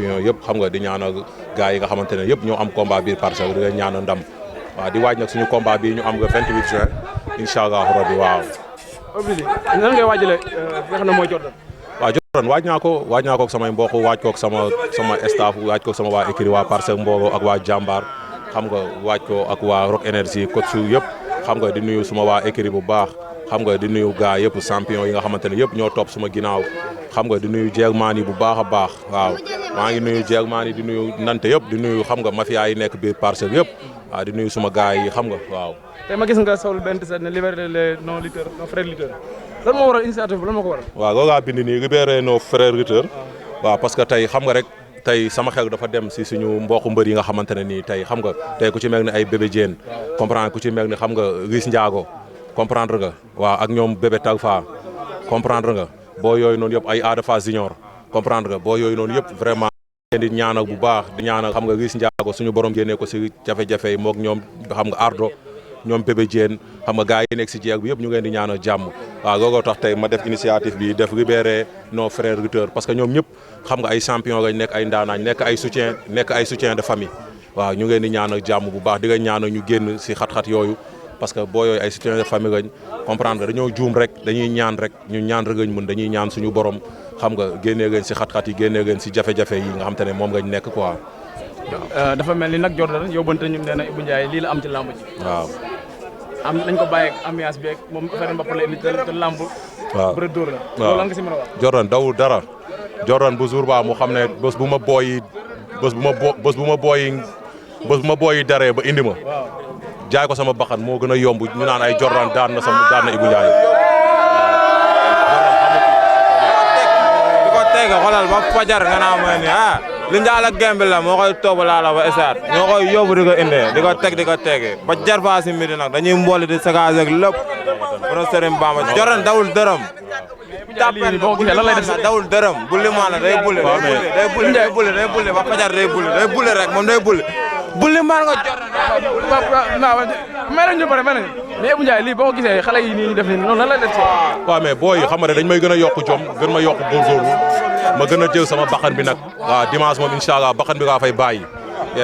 yëpp xam nga di ñaanal gars yi nga xamante ne yëpp ñoo am combat biir Parcelles di leen ñaanal ndam waaw di waaj nag suñu combat bi ñu am nga 28 juin incha allah rabbi waaw. Obli nan ngay waajale nga xam ne mooy Jordan. waaw Jordan waaj naa ko ak samay mbokk waaj ko ak sama staff waaj ko ak sama waa écurie waa Parcelles Mbooloo ak waa Jàmbaar xam nga waaj ko ak waa Rock Énergie coach yëpp xam nga di nuyu suma waa écurie bu baax xam nga di nuyu gars yëpp champion yi nga xamante ne yëpp ñoo topp suma ginnaaw xam nga di nuyu jeegmaan yi bu baax a baax waaw maa ngi nuyu jeegmaan yi di nuyu nante yëpp di nuyu xam nga mafia yi nekk biir Parcelles yëpp waaw di nuyu suma gars yi xam nga waaw. tey ma gis nga sol benn set ne libérer les non lutteurs nos frères lutteurs lan moo waral initiative bi lan moo ko waral. waaw loolu laa bind nii libérer nos frères lutteurs waaw parce que tey xam nga rek tey sama xel dafa dem si suñu mbokku mbër yi nga xamante ne nii tey xam nga tey ku ci mel ni ay bébé Diène comprendre ku ci mel ni xam nga Riis Ndiago comprendre nga waaw ak ñoom bébé Talfa comprendre nga boo yooyu noonu yëpp ay Ada Fass Junior comprendre nga boo yooyu noonu yëpp vraiment di ñaanal bu baax di ñaanal xam nga Riis Ndiago suñu borom génnee ko si jafe-jafe yi mook ñoom xam nga Ardo ñoom bébé Diène xam nga gars yi nekk si jeeg bi yëpp ñu ngeen di ñaanal jàmm waaw looloo tax tey ma def initiative bi def libérer nos frères lutteurs parce que ñoom ñëpp xam nga ay champion lañ nekk ay ndaanaañ nekk ay soutien de famille waaw ñu ngeen di ñaanal jàmm bu baax di nga ñaanal ñu génn si xat-xat yooyu parce que boo yooyu ay soutien de famille lañ comprendre dañoo juum rek dañuy ñaan rek ñu ñaan rek lañ mën dañuy ñaan suñu borom xam nga génnee leen si xat-xat yi génnee leen si jafe-jafe yi nga xam te ne moom ngañ nekk quoi waaw. dafa mel ni nag Jordan yóbbante ñu nee na Ibou Ndiaye lii la am ci làmb ji. waaw. am nañ ko bàyyi ak ambiance bi ak moom affaire mbapat la indi te làmb. waaw bëre dóor la. waaw loolu lan nga si mën a wax. Jordan dawul dara Jordan bu jour ba mu xam ne bés bu ma booyi daree ba indi ma. jaay ko sama baxan moo gën a yomb ñu naan ay Jordan daan na Ibou Ndiaye. di ko teg xoolal ba fajar nga naa mooy ni li njaal ak gembe la moo koy toob laa la ba esaat ñoo koy yóbbu di ko indee di ko teg ba jar faa si midi nag dañuy mbooli di sagage ak lépp pro Serigne Bamba Jordan dawul dërëm lii boo ko gisee lan lay def dawul dërëm bulli maana day bulli ba fajar day bulli rek moom day bulli maan nga Jordan may nañ ñu pare mais Ibou Ndiaye lii boo ko gisee xale yi nii ñu def nii noonu lan lay def waaw mais booy xam nga dañ may gën a yokk jom gën ma yokk góorgóorlu ma gën a jël sama baxan bi nag waaw dimanche moom incha allah baxan bi laa fay bàyyi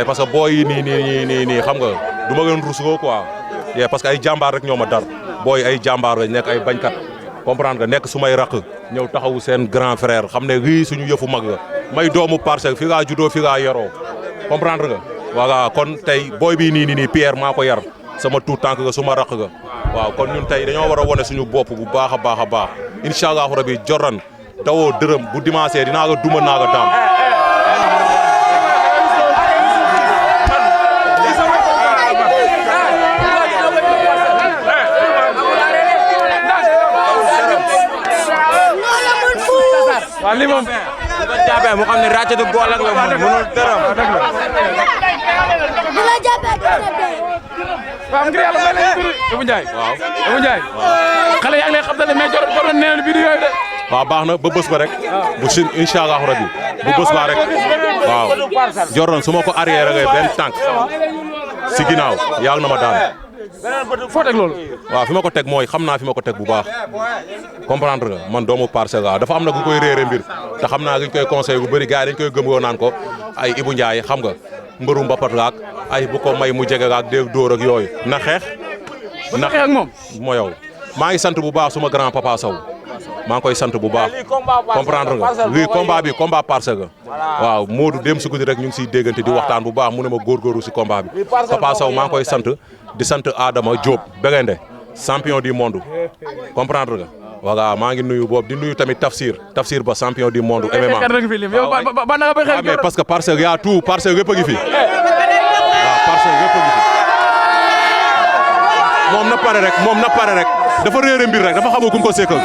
parce que booy yi nii xam nga du ma gën rusloo quoi parce que ay jàmbaar rek ñoo ma dar booy ay jàmbaar lañ nekk ay bañkat comprendre nga nekk su may raq ñëw taxawu seen grand frère xam ne lii suñu yëfu mag la may doomu Parcelles fi laa juddoo fi laa yaroo comprendre nga voilà kon tey booy bii nii Pierre maa ko yar sama tuut tànk ga suma raq ga waaw kon ñun tey dañoo war a wone suñu bopp bu baax a baax incha allahu rabi Jordan dawoo dërëm bu dimanche dinaa ko duma naa ko daan. waaw lii moom bu ko jàppee mu xam ne ràccatu góol ak la mënul dërëm. waaw ngir yàlla may nañu tur Ibou Ndiaye. waaw Ibou Ndiaye. xale yaa ngi lay xam ne mais Jordan nee na vidéo yooyu de. waaw baax na ba bés ba rek. bu sin incha allahu rabi bu bés ba rek waaw Jordan su ma ko arrière ngay benn tànk si ginnaaw yàlla na ma daan. foo teg loolu. waaw fi ma ko teg mooy xam naa fi ma ko teg bu baax comprendre nga man doomu Parcelles dafa am na ku koy réere mbir te xam naa dañ koy conseil bu bëri gars yi dañ koy gëm naan ko ay Ibou Ndiaye xam nga mbëru mbapat laak ay bu ko may mu jege laak dégg dóor ak yooyu na xeex. na xeex ak moom. moo yow maa ngi sant bu baax suma grand papa Sow maa ngi koy sant bu baax comprendre nga lii combat Parcelles waaw Modou dem su guddi rek ñu ngi siy déggante di waxtaan bu baax mu ne ma góorgóorlu si combat bi papa Sow maa ngi koy sant di sant Adama Diop Begende champion du monde comprendre nga voilà maa ngi nuyu boobu di nuyu tamit Tafsir ba champion du monde MMA mais parce que Parcelles yaa tout Parcelles yëpp a ngi fi waaw Parcelles yëpp a ngi fi moom na pare rek dafa réere mbir rek dafa xamul ku mu ko sekkal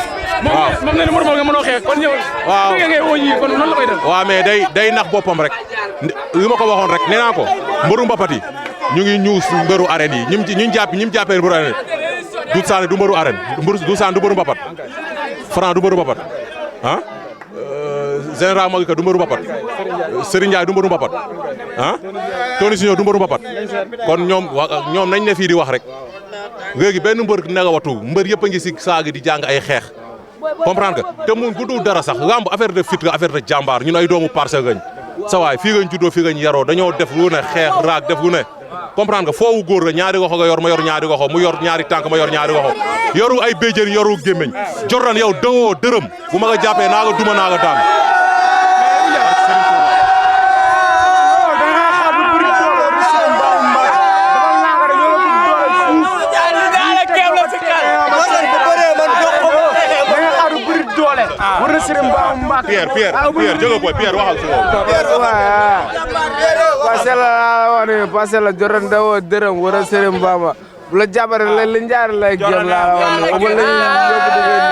waaw moom nee na Modou Mbow nga mënoo xeex kon ñëw waaw ngay woo ñii kon noonu la koy def waaw mais day nax boppam rek li ma ko waxoon rek nee naa ko mbëru mbapat yi ñu ngi ñuus mbëru arène yi ñi jàppee mbëru arène Doudou Sané du mbëru arène Doudou Sané du mbëru mbapat Franc du mbëru mbapat ah Général Malika du mbëru mbapat Serigne Ndiaye du mbëru mbapat ah Tony Sinior du mbëru mbapat kon ñoom nañ ne fii di wax rek léegi benn mbër negawatu mbër yëpp a ngi si saagi di jàng ay xeex comprendre nga te mun bu dul dara sax lamb affaire de fit la affaire de jàmbaar ñun ay doomu Parcelles gañ sa waay fii nga ñu juddoo fii nga ñu yaroo dañoo def lu ne xeex raak def lu ne comprendre nga foowu góor la ñaari goxo nga yor ma yor ñaari goxo mu yor ñaari tànk ma yor ñaari goxo yoru ay béjjén yoru gémmiñ Jordan yow dëwoo dërëm bu ma nga jàppee naa nga duma naa nga daan Pierre jóge boy Pierre waxal si loolu Parcelles Jordan dawoo dërëm war a Serigne Bamba bu la jàppale la li njaar lay gëm la wax ne o la yóbbu di ngeen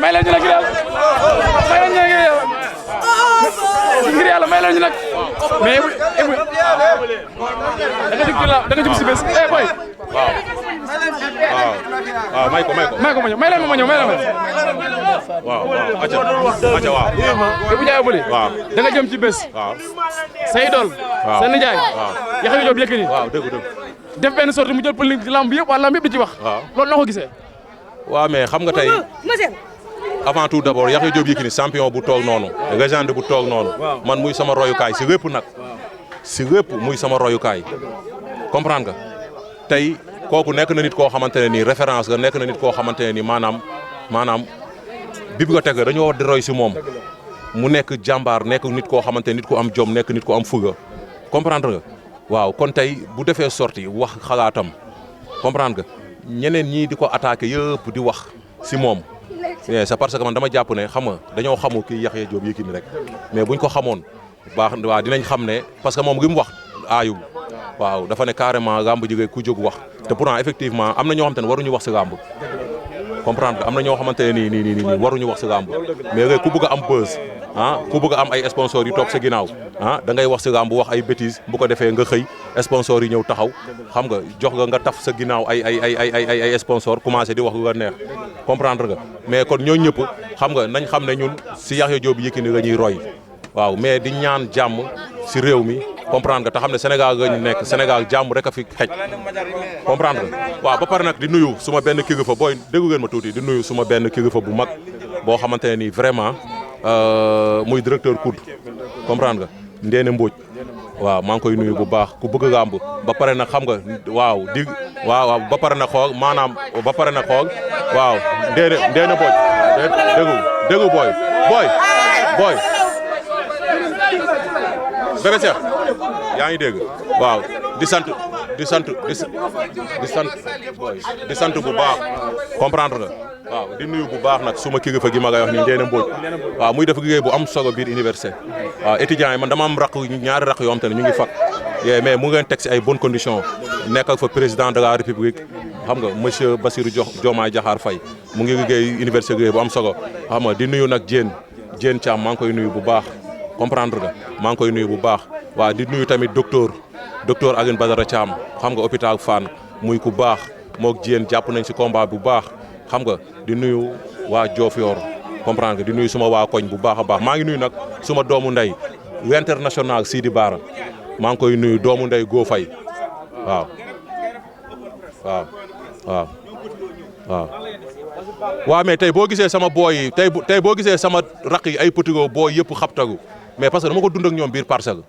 may leen ñu nag ngir yàlla may leen ñu nag mais da nga jub si bés boy waaw may ko ma ñëw may leen ma ñëw waaw acca waaw bu jaay bëli waaw da nga jëm ci bés waaw say dool sa nijaay Yaxya Joob Yékini waaw dëgg def benn sortie mu jël pël lamb yëpp waa lamb yëpp di ci wax loolu noo ko gisee waaw mais xam nga tey avant tout d'abord Yaxya Joob Yékini champion bu toog noonu légende bu toog noonu man muy sama royukaay si lépp nag si lépp muy sama royukaay comprendre nga tey kooku nekk na nit koo xamante ne nii référence nga nekk na nit koo xamante ne nii maanaam bibliothèque la dañoo war di roy si moom mu nekk jàmbaar nekk nit koo xamante ne nit ku am jom nekk nit ku am fuga comprendre nga waaw kon tey bu defee sorti wax xalaatam comprendre nga ñeneen ñii di ko attaqué yëpp di wax si moom c'est parce que man dama jàpp ne xam nga dañoo xamu kii Yaxya Joob Yékini rek mais buñ ko xamoon baax waaw dinañ xam ne parce que moom li mu wax aayul waaw dafa ne carrément làmb ji ku jóg wax te pourtant effectivement am na ñoo xamante ne waruñu wax si làmb comprendre nga am na ñoo xamante ne nii waruñu wax si làmb mais léegi ku bëgg a am buzz ku bëgg a am ay sponsors yu toog sa ginnaaw da ngay wax si làmb wax ay bêtises bu ko defee nga xëy sponsors yi ñëw taxaw xam nga jox nga taf sa ginnaaw ay sponsors commencé di wax lu la neex comprendre nga mais kon ñooñu ñëpp xam nga nañ xam ne ñun si Yaxya Joob Yékini la ñuy roy waaw mais di ñaan jàmm si réew mi comprendre nga te xam ne Sénégal nga ñu nekk Sénégal jàmm rek a fi xej comprendre nga waaw ba pare nag di nuyu suma benn kilifa booy déggu ngeen ma tuuti di nuyu suma benn kilifa bu mag boo xamante ne nii vraiment muy directeur COUD comprendre nga Ndéné Mbodj waaw maa ngi koy nuyu bu baax ku bëgg làmb ba pare nag xam nga waaw ba pare na xool maanaam ba pare na xool waaw Ndéné Mbodj déggu booy Bébé Cheikh yaa ngi dégg waaw di sant bu baax comprendre nga waaw di nuyu bu baax nag suma kilifa gi ma ngay wax ni Ndéné Mbodj waaw muy def liggéey bu am solo biir université waaw étudiants yi man dama am ñaari raq yoo xam te ne ñu ngi fak mais mu ngeen teg si ay bonnes conditions nekkal fa président de la république xam nga monsieur Bassirou Diomaye Diakhar Faye mu ngi liggéey université liggéey bu am solo xam nga di nuyu nag Diène Thiam maa ngi koy nuyu bu baax comprendre nga maa ngi koy nuyu bu baax waaw di nuyu tamit docteur Alioune Badara Thiam xam nga hôpital Fann muy ku baax mook Diène jàpp nañ si combat bu baax xam nga di nuyu waa Diofior comprendre nga di nuyu suma waa koñ bu baax a baax maa ngi nuyu nag suma doomu ndey l'international Sidi Bara maa ngi koy nuyu doomu ndey Go Faye waaw mais tey boo gisee sama booy yi tey boo gisee sama raq yi ay potigo booy yëpp xabtagu mais parce que dama ko dund ak ñoom biir Parcelles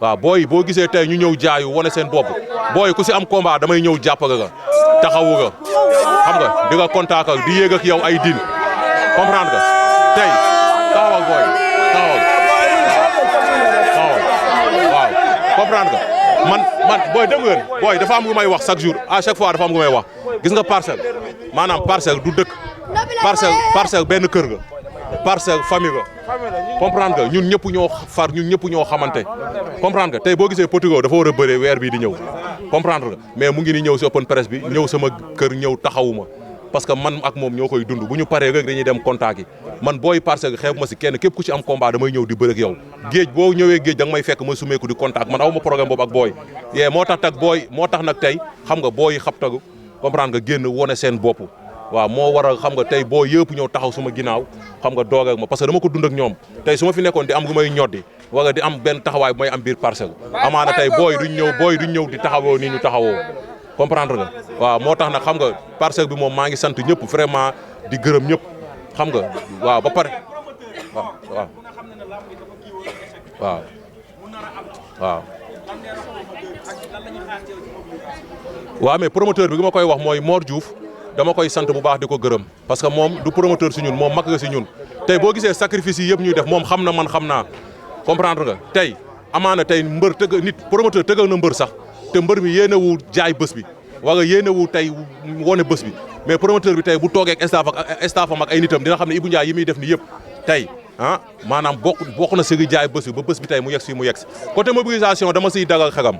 waaw booy boo gisee tey ñu ñëw jaayu wane seen bopp booy ku si am combat damay ñëw jàppale nga taxawu nga xam nga di nga contact ak di yéeg ak yow ay din comprendre nga tey taxawal booy taxawal waaw comprendre nga man booy dégg ngeen booy dafa am lu may wax chaque jour à chaque fois dafa am lu may wax gis nga Parcelles maanaam Parcelles du dëkk Parcelles benn kër ga Parcelles famille ga comprendre nga ñun ñëpp ñoo far ñun ñëpp ñoo xamante comprendre nga tey boo gisee Potigo dafa war a bëree weer bii di ñëw comprendre nga mais mu ngi ni ñëw si open presse bi ñëw sama kër ñëw taxawuma parce que man ak moom ñoo koy dund bu ñu paree rek dañuy dem contact yi man booy Parcelles xeeb ma si kenn képp ku ci am combat damay ñëw di bëre ak yow géej boo ñëwee géej da nga may fekk ma sumeeku di contact man aw ma programme boobu ak booy moo tax nag tey xam nga booy xabtagu comprendre nga génn wone seen bopp waaw moo waral xam nga tey boo yëpp ñëw taxaw suma ginnaaw xam nga doog ak ma parce que dama ko dund ak ñoom tey su ma fi nekkoon di am lu may ñoddi wala di am benn taxawaay bu may am biir Parcelles amaana tey booy duñ ñëw di taxawoo nii ñu taxawoo comprendre nga waaw moo tax nag xam nga Parcelles bi moom maa ngi sant ñëpp vraiment di gërëm ñëpp xam nga waaw ba pare waaw mais promoteur bi li ma koy wax mooy Mor Diouf dama koy sant bu baax di ko gërëm parce que moom du promoteur si ñun moom mag nga si ñun tey boo gisee sacrifice yi yëpp ñuy def moom xam na man xam naa comprendre nga tey amaana tey mbër nit promoteur tëggal na mbër sax te mbër mi yéene wu jaay bés bi wala yéene wu tey wone bés bi mais promoteur bi tey bu toogee ak staffam ak ay nitam dina xam ne Ibou Ndiaye yi muy def ni yëpp tey maanaam bokk na si jaay bés bi ba bés bi tey mu yegg si mu yegg si côté mobilisation dama siy dagal xegam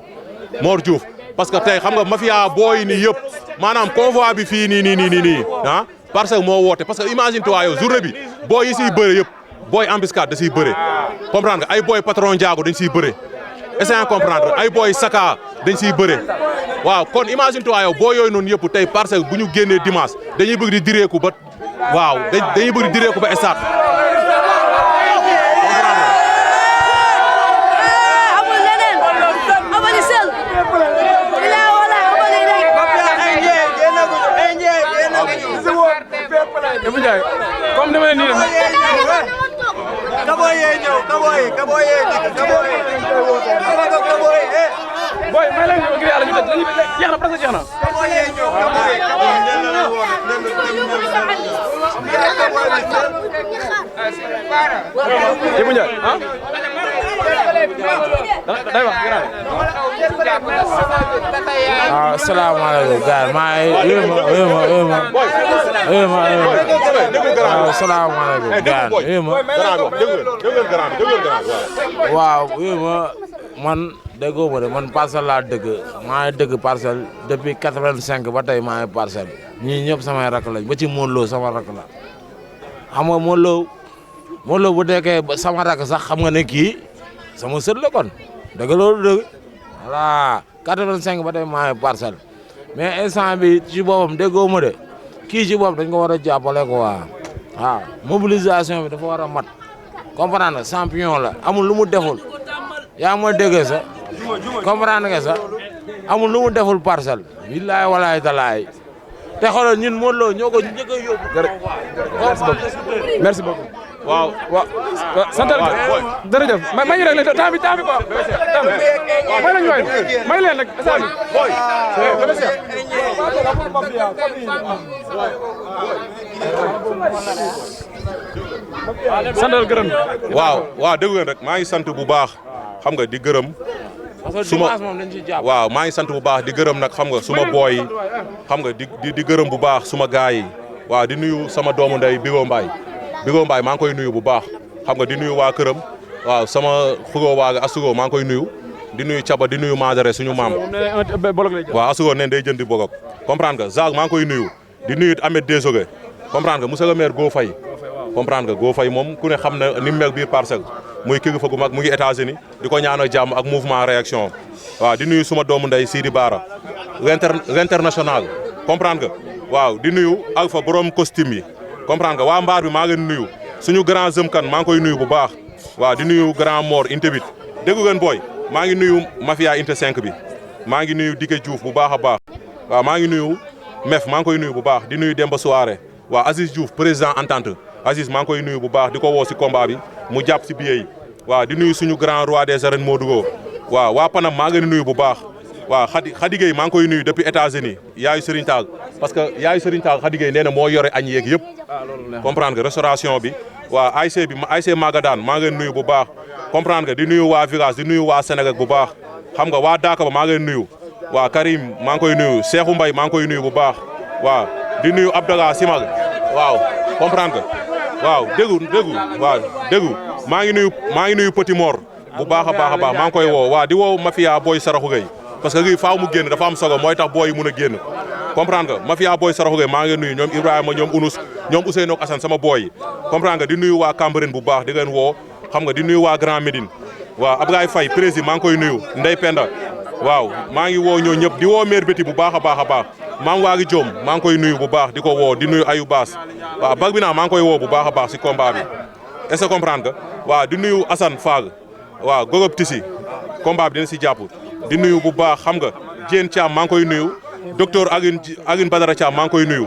Mor Diouf parce que tey xam nga mafia booy nii yëpp maanaam convoi bi fii nii Parcelles moo woote parce que imagine toi yow journée bi booy yi siy bëre yëpp booy embuscade da siy bëre comprendre nga ay booy patron Ndiago dañ siy bëre essayant comprendre ay booy Saka dañ siy bëre waaw kon imagine toi yow boo yooyu noonu yëpp tey Parcelles bu ñu génnee dimanche dañuy bëgg di direeku ba waaw dañuy bëgg di direeku ba stade Ibou Ndiaye comme dama leen nii def boy may leen ngir yàlla ñu tëj lañu jeex na presque jeex na Ibou Ndiaye day wax waaw asalaamaaleykum gars maa ngi waaw asalaamaaleykum gars waaw man déggoo ma de man Parcelles laa dëgg maa ngi dëgg Parcelles depuis 85 ba tey maa ngi Parcelles ñii ñëpp samay rakk lañ ba ci Modou Lo sama rakk la xam nga Modou Lo bu dekkee sama rakk sax xam nga ne kii sama sët la kon dëgg loolu dëgg voilà 85 ba tey maa ngi Parcelles mais instant bi ci boppam déggoo ma de kii ci boppam dañ ko war a jàppale ko waaw mobilisation bi dafa war a mat comprendre nga champion la amul lu mu deful yaa ma déggee sax comprendre nga sax amul lu mu deful Parcelles billaay walaay talaay te xoolal ñun Modou Lo ñoo ko njëkk a yóbbu. merci beaucoup. waaw santal jërëjëf may ñu rek le temps bi quoi may lañu waay may leen rek sa bi boy santal gërëm waaw dégg ngeen rek maa ngi sant bu baax xam nga di gërëm waaw maa ngi sant bu baax di gërëm nag xam nga suma booy yi xam nga di gërëm bu baax suma gaay yi waaw di nuyu sama doomu ndey Bigo Mbaye maa ngi koy nuyu bu baax xam nga di nuyu waa këram waaw sama xuroo waaga Asugo maa ngi koy nuyu di nuyu Caba di nuyu Madare suñu maam waaw Asugo neen day jëndi bolok comprendre nga Zag maa ngi koy nuyu di nuyu Ahmed Desogue comprendre nga monsieur le maire Go Faye comprendre nga Go Faye moom ku ne xam na ni mu mel biir Parcelles muy kilifa gu mag mu ngi États-Unis di ko ñaanal jàmm ak mouvement réaction waaw di nuyu suma doomu ndey Sidi Bara l'international comprendre nga waaw di nuyu Alpha borom costume yi comprendre nga waa mbaar bi maa ngi leen nuyu suñu grand zëmkan maa ngi koy nuyu bu baax waaw di nuyu grand Mor Inte 8 déggu ngeen booy maa ngi nuyu mafia Inte 5 bi maa ngi nuyu Dike Diouf bu baax a baax waaw maa ngi nuyu Mef maa ngi koy nuyu bu baax di nuyu Demba Soare waaw Aziz Diouf président entente Aziz maa ngi koy nuyu bu baax di ko woo si combat bi mu jàpp si billet yi waaw di nuyu suñu grand roi des arènes Modou waaw waa Panam maa ngi leen nuyu bu baax waaw Khady Gueye maa ngi koy nuyu depuis États-Unis yaayu Serigne Tall parce que yaayu Serigne Tall Khady Gueye nee na moo yore añ yeeg yëpp comprendre nga restauration bi waaw AIC Magadane maa ngi leen nuyu bu baax comprendre nga di nuyu waa village di nuyu waa Sénégal bu baax xam nga waa Daaka ba maa ngi leen nuyu waaw Karim maa ngi koy nuyu Cheikhou Mbaye maa ngi koy nuyu bu baax waaw di nuyu Abdallah Simal waaw comprendre nga waaw déggu maa ngi nuyu Petit Mor bu baax a baax maa ngi koy woo waaw di woo mafia booy Saraxu Gueye parce que lii faaw mu génn dafa am solo mooy tax booy yi mun a génn comprendre nga mafia booy Saraxu Gueye maa ngi nuyu ñoom Ibrahima ñoom Unus ñoom Ousseynou ak Assane sama booy yi comprendre nga di nuyu waa Cambérène bu baax di leen woo xam nga di nuyu waa Grand Médine waaw Abdoulaye Faye président maa ngi koy nuyu Ndey Penda waaw maa ngi woo ñoo ñëpp di woo maire Béti bu baax a baax maam waagi Diom maa ngi koy nuyu bu baax di ko woo di nuyu Ayou Baas waaw bag bi naa maa ngi koy woo bu baax a baax si combat bi est-ce que comprendre nga waaw di nuyu Assane Fall waaw Gorob Tissi combat bi dina si jàpp di nuyu bu baax xam nga Diène Thiam maa ngi koy nuyu docteur Aguine Badara Thiam maa ngi koy nuyu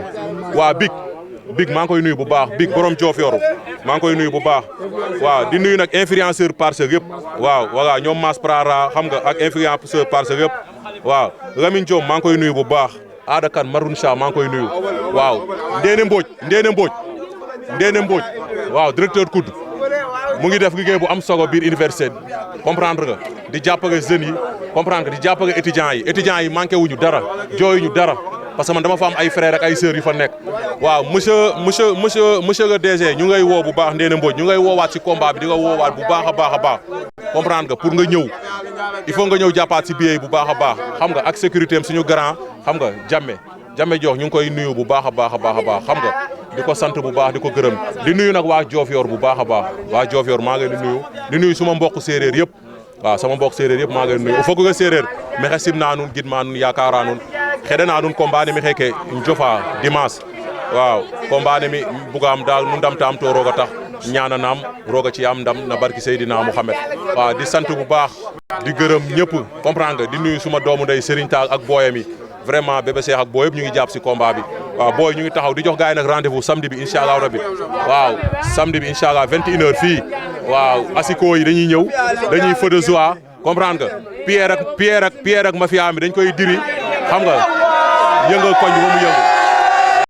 waa Big maa ngi koy nuyu bu baax Big borom Diofior maa ngi koy nuyu bu baax waaw di nuyu nag influenceur Parcelles yëpp waaw voilà ñoom Mass Prara xam nga ak influenceur Parcelles yëpp waaw Lamine Diom maa ngi koy nuyu bu baax Ada Kane Maroun Cha maa ngi koy nuyu waaw Ndéné Mbodj waaw directeur COUD mu ngi def liggéey bu am solo biir université comprendre nga di jàppale jeunes yi comprendre nga di jàppale étudiants yi manqué wuñu dara jooyuñu dara parce que man dama fa am ay frères ak ay sœurs yu fa nekk waaw monsieur le DG ñu ngay woo bu baax Ndéné Mbodj ñu ngay woowaat si combat bi di nga woowaat bu baax a baax comprendre nga pour nga ñëw il faut nga ñëw jàppaat si billet yi bu baax a baax xam nga ak sécurité am suñu grand xam nga Jammeh jox ñu ngi koy nuyu bu baax a baax xam nga di ko sant bu baax di ko gërëm di nuyu nag waa Diofior bu baax a baax waa Diofior maa ngi leen di nuyu suma mbokk séeréer yëpp waaw sama mbokk séeréer yëpp maa ngi leen di nuyu o foog nga séeréer mexe simna nuun gidma nuun yaakaara nuun xeɗana nuun combat ne mi xeke jofa dimanche waaw combat ne mi bugaam daal nu ndamtaam to rooga tax ñaananaam rooga ci am ndam na barki Seydina Mouhamed waaw di sant bu baax di gërëm ñëpp comprendre nga di nuyu suma doomu ndey Serigne Tall ak booyam yi vraiment bébé Cheikh ak booy yëpp ñu ngi jàpp si combat bi waaw booy ñu ngi taxaw di jox gars yi nag rendez-vous samedi bi incha allah rabbi waaw samedi bi incha allah 21h fii waaw asiko yi dañuy ñëw dañuy feu de joie comprendre nga Pierre ak mafia mi dañ koy diri xam nga yëngal koñ bi ba mu yëngu